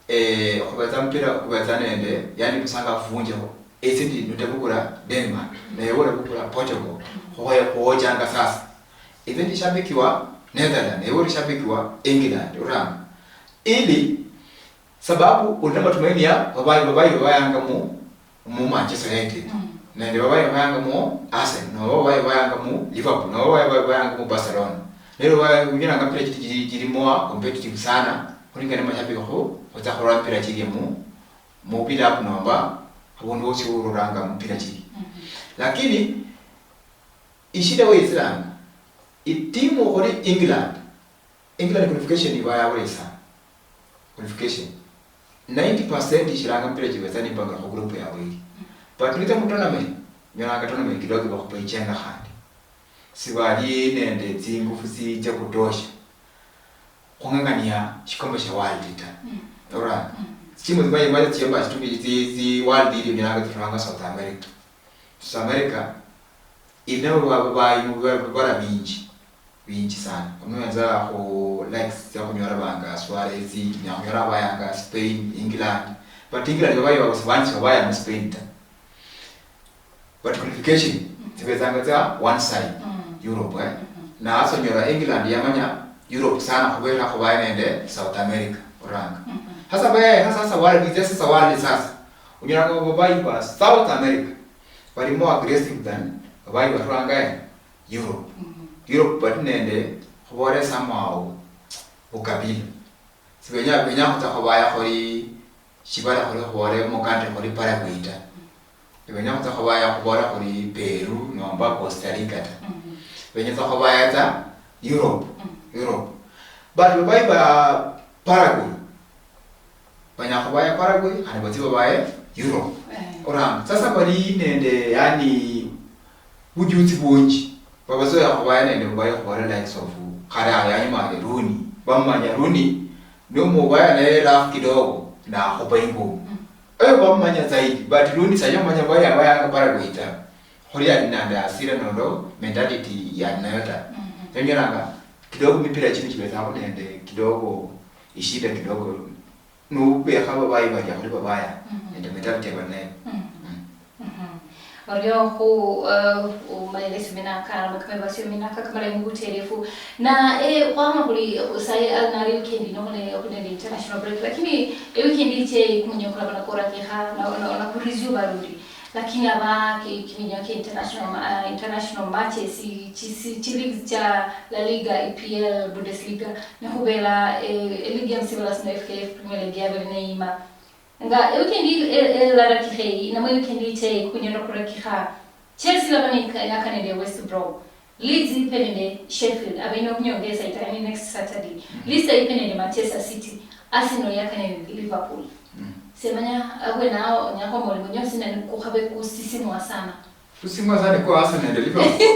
eh, khubetsa mpira kubetsa nende, yani busanga funjeho. Ese ndi nutebukula Denmark, naye urebukula Portugal. Khuwe-, khuwochanga sasa. Ese ndi shabiki wa Netherlands, naye uli shabiki wa England, uranga. Ili, sababu uli na matumaini ya babayi, babayi bayanga mu, mu Manchester United. Nende babayi bayanga mu Arsenal, no babayi bayanga mu Liverpool, no babayi bayanga mu Barcelona. Lero ba-, unyolanga mpira chiri, chiri, chiri more competitive sana, kulingana na mashabiki khu, khutsa khurora mpira chiri mu, mu build up nomba, abundu wosi uroranga mpira chiri. Lakini, ishida weyitsiranga, itimu khuli England, England qualification iba yabula sana. Qualification. Ninety percent ishilanga mpira chibetsa nipangire khu group yabwe ili. But nitsa mu tournament, nyolanga tournament kidogo bakhupa ichenga khandi. Sibali nende tsingufu tsi-, tsia kutosha. Khung'ang'ania shikombe shia world ta. Alright. Tsimu zimanye mali tsiemba shitumbi tsi, tsi world ili nyolanga tsifuranga South America. South America, ine ba-, ba-, ba-, bara binji. Binji sana. Uno wenza khu likes tsia khunyola banga Suarez, nya khunyola bayanga Spain, England. But England babayi babusi banji babayanga Spain ta. But qualification, tsibetsanga tsia one side, Europe, eh. Na hasa unyora England yamanya Europe sana khubera khubaye nende South America, uranga. Hasa baye, hasa, hasa wale, bitse sasa wale sasa. Unyora ngo babayi ba South America bali more aggressive than babayi batwanga, eh, Europe. Europe bali nende, khubole somehow, ukabila. Sibenya, benya khutsa khubaya khuli shibala khuli khubole mu country khuli Paraguay ta. Benya khutsa khubaya khubole khuli Peru nomba Costa Rica ta. Benya tsa khubaya tsa Europe. Europe. But babayi ba Paraguay, banya khubaya Paraguay, khandi batsi babaye Europe. Oranga. Sasa bali nende, yani, bujuzi bunji. Babazoea khubaya nende bubaye khubole likes of khale awo yanyuma ali Rooney. Bamumanya Rooney, nomubaya naye rough kidogo, nakhupa ingumu. Mm. Oyo bamumanya zaidi, but Rooney sanyamanya baya bayanga Paraguay ta. Khuli ali nende asira nondo mentality yali nayo ta. Mhm. Yonyolanga kidogo mipira chino chibetsakho nende kidogo ishida kidogo. Nubekha babayi balia khuli babaya, mhm, nende mentality yabali nayo. Mhm. Mm. Mhm. Orio khu, eh, umaelesio minaka, amakama basio minaka kamalayi mubuterefu. Na, eh, khwama khuli, eh, sayi, ah, nali weekend ino khune, khunende international break. Lakini, eh, weekend iche kumenya okulabana korakikha, na, na, na kurizio baruri. Lakini aba ki-, kiminyo ki international ma-, ah, international matches, chi, chi, chi leagues cha La Liga, E P L, Bundesliga, nikhubera, eh, eligi ya musibala sino F K F Premier League yabere neyima. Nga eweekend yi-, e-, elarakikha eyi, namwe eweekend yicha eyi, kunyala khurakikha, Chelsea ilaba niyaka nende West Brom, Leeds ipe nende Sheffield, abe ino munyongesa ita, I mean, next Saturday. Mm. Leicester ipe nende Manchester City, Arsenal yaka nende Liverpool. Mm. Semanya abwene ao onyala khwama oli munyosi nani kukhabe kusisimua sana. Kusimwa sana kwa Arsenal nende Liverpool.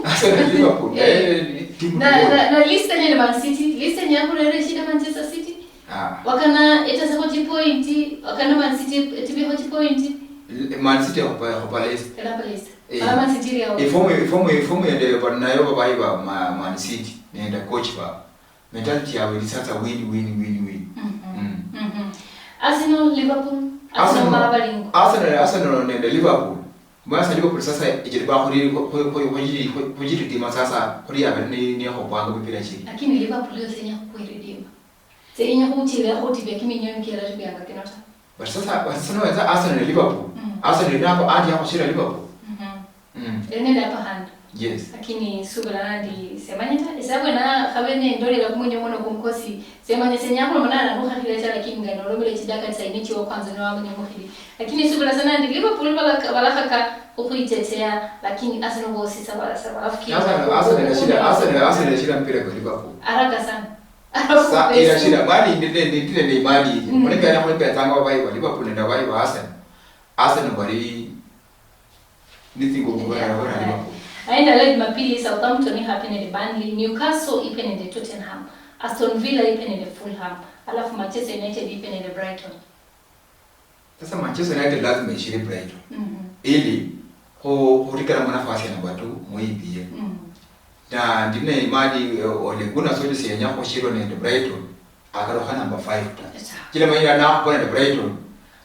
Arsenal nende Liverpool. Eh. Eh, ni timu na, kubwa. Na, na Leicester nende Man City. Leicester niyakhurera eshida Manchester City. Ah. Wakana etasakho chipointi, wakana Man City etibikho chipointi. L-, Man City ekhupa, ekhupa Leicester. Elapa Leicester. Eh. Ala Man City iliawo. Ifomu, ifomu, ifomu yende bali nayo babayi ba Ma-, Man City nende coach ba. Mentality yabwe ili sasa win, win, win, win. Mhm. Mm. Mhm. Arsenal, Liverpool, Arsenal Arsenal, mara balingo. Arsenal, Arsenal nende Liverpool. Mwe sasa Liverpool sasa ijiri ba khuli, khu-, khu-, khu-, khujiri-, khu-, khujiridima sasa, khuli yabere ni, ni khopanga mipira chiri. Lakini Liverpool yose inya khukhwiridima. Se inya khuchira khutibia kiminyonyo kiara tibianga kino ta. But sasa, but sasa nowenza Arsenal na Liverpool. Mm. Arsenal nako andi yakhushira Liverpool. Mhm. Mm. Ene napa hand. Yes. Lakini subira nandi semanya ta, esabwe na khabe ne ndolera kumunyo mono kumkosi. Semanya senya kulo mwana na mukha khile cha, lakini ngano lomile chidaka cha ine chiwa kwanza no amanya mukhili. Lakini subira sana ndi Liverpool balaka-, balakhaka ukhwichetea, lakini Arsenal bosi sa bala-, sa balafikiri. Sasa Arsenal inashinda, Arsenal, Arsenal inashinda mpira kwa Liverpool. Haraka sana. Sa, inashinda, bali ndile, ndile, ndile imani. Mm. Muleke ana kule pesa ngwa bai wa Liverpool nenda bai wa Arsenal. Arsenal bali, ni thingo kubara, bora Liverpool. Aenda leo Jumapili, Southampton ipe nende Burnley, Newcastle ipe nende Tottenham, Aston Villa ipe nende Fulham, alafu Manchester United ipe nende Brighton. Sasa Manchester United lazima ishire Brighton. Mhm. Ili khu-, khurikala mu nafasi ya number two mu E P L. Mhm. Na ndi ne imani, eh, Ole Gunnar Solskjaer yenya khushirwa nende Brighton, akarukha number five ta. Yes, sir. Chila manyira nakhupwa nende Brighton,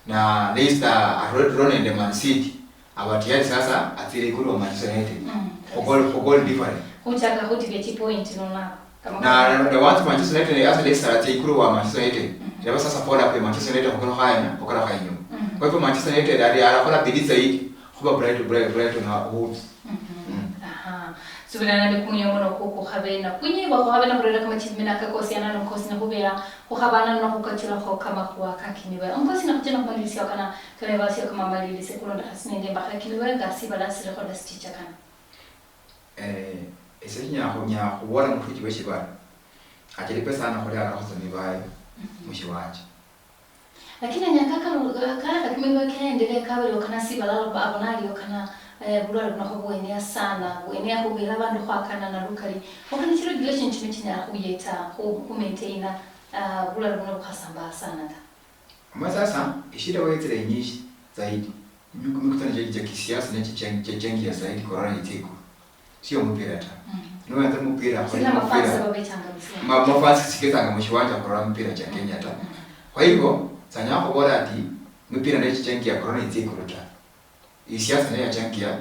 na Leicester arule draw nende Man City, aba tayari sasa atsire ikulu wa Manchester United. Mm. Khu goal, khu goal different. Khuchaka khutibia chipoint nona. Na, na, na once Manchester United, asa Leicester atsia ikulu wa Manchester United, mhm, ilaba sasa fall up ya Manchester United khukalukha hena, khukalukha inyuma. Mhm. Kwa hivyo Manchester United ali, alakhola bidii zaidi khuba Bright-, Bright-, Brighton na Wolves. Mhm. Mm. Aha. Subira nende kumunyo muno kuku khabe na kunyibwa khukhabe na khurera kama chimina kakosi anano kosi na khubera khukhabana no khukachula kho kama khwa kakini ba. Ongosi na khuchana khumalilisia kana, kana basio kama malilise kulonda khasi nende mbakha kini ba gasi bala sile khoda sticha kana. Eh, ese nyakhu-, nyakhubola mufuchi weshibala. Achilipe sana khuli arakho tsa mibayo, mhm, mushiwanja. Lakini nyaka kalu-, kale kakimilwe kendelea kabili okana sibala abo nali okana, eh, bulwale buno khubwenia sana, bwenia khubela abandu khwakana na lukali. Okana chi regulation chino chinyala khuyeta khu, khu maintaina, ah, bulwale buno bukhasambaa sana ta. Mwa sasa, eshida wetsile inyishi zaidi. Miku-, mikutano cha, cha kisiasa ne cha, cha, chachangia zaidi corona itiko. Sio mpira ta. Mm. Niwenza mpira, sina mafans mupira. Babechanga msimu. Ma-, mafans siketsanga mushiwanja corona mpira cha Kenya ta. Mm. Kwa hivyo, sanya khubola ati, mipira ne chachangia corona itiko ta. Isiasa ne yachangia,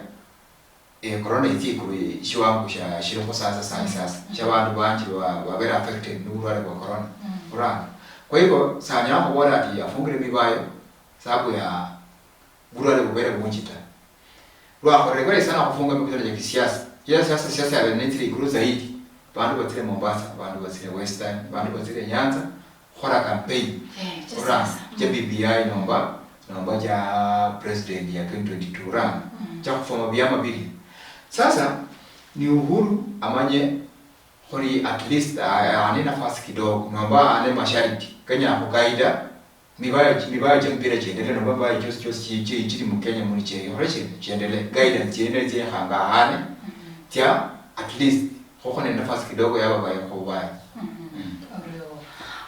eh, corona itsi ikulu, eh, shiwango shia, shiliho sasa, sahi sasa, mm, shia bandu banji ba-, babere affected ni bulwale bwa corona. Mm. Uranga. Kwa hivyo, sanyala khubola ati afungire mibayo sababu ya bulwale bubere bunji ta. Lwakholere bulayi sana khufunga mikutano chia kisiasa. Chia siasa, siasa yabere netsile ikulu zaidi. Bandu batsile Mombasa, bandu batsile Western, bandu batsile Nyanza. Khukhola campaign. Eh, cha siasa. Oranga, cha, mm, B B I nomba, nomba cha president ya twenty twenty-two, oranga. Mm. Cha khufoma biama bili. Sasa, ni Uhuru amanye khuli at least, ah, ane nafasi kidogo, nomba ane masharti, kenya khukaida, Mibayo, mibayo chia mpira chiendelee, nomba mibayo chiosi chiosi chi- chi- chili mu Kenya muli chie- ikhole chi- chiendelee. Guidance chiendelee chiekhanga ahane, chia at least khukho nende nafasi kidogo yaba baye khubaya. Orio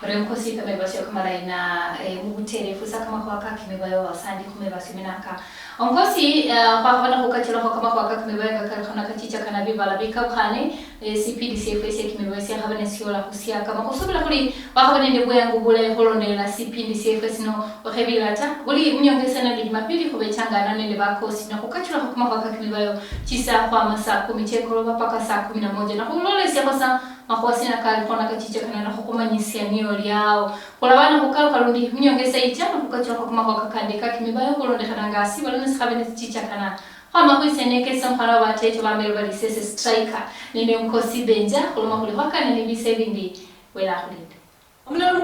orio mukosi kamebasio kamalayi na eh, mubuterefu sa kamakhuwa ka kimibayo sandi khumebasio minaka. Omukosi eh, khwakhabona khukachilakho kamakhuwa ka kimibayo nga kalikhona kachicha kana bibala bikabukhane. Esipindi siefwe sie kimibayo siakhaba nesiola khusiakama khusubila khuli wakhaba nende bweyangu bulayi khulondelela sipindi siefwe sino okhebila ta. Buli munyongesa nende jumapili khubechanga ano nende bakosi nokhukachulakho kamakhuwa ka kimibayo chisa khwama saa kumi chekoloba paka saa kumi na moja nokhulolesiakho sa makhuwa sina kalikhona kachichakana nakhukhumanyisia nioliao. Khulaba nakhukalukha lundi munyongesa yicha nokhukachulakho kamakhuwa kakandi ka kimibayo khulondekhana nga sibala nesikhabe nesichichakana. Khwama khwisenekesa omukhana wabatecho bambere bali sese striker nende omukosi Benja khuloma khuli khwakane nebise ebindi wela akhulinde. Omulalo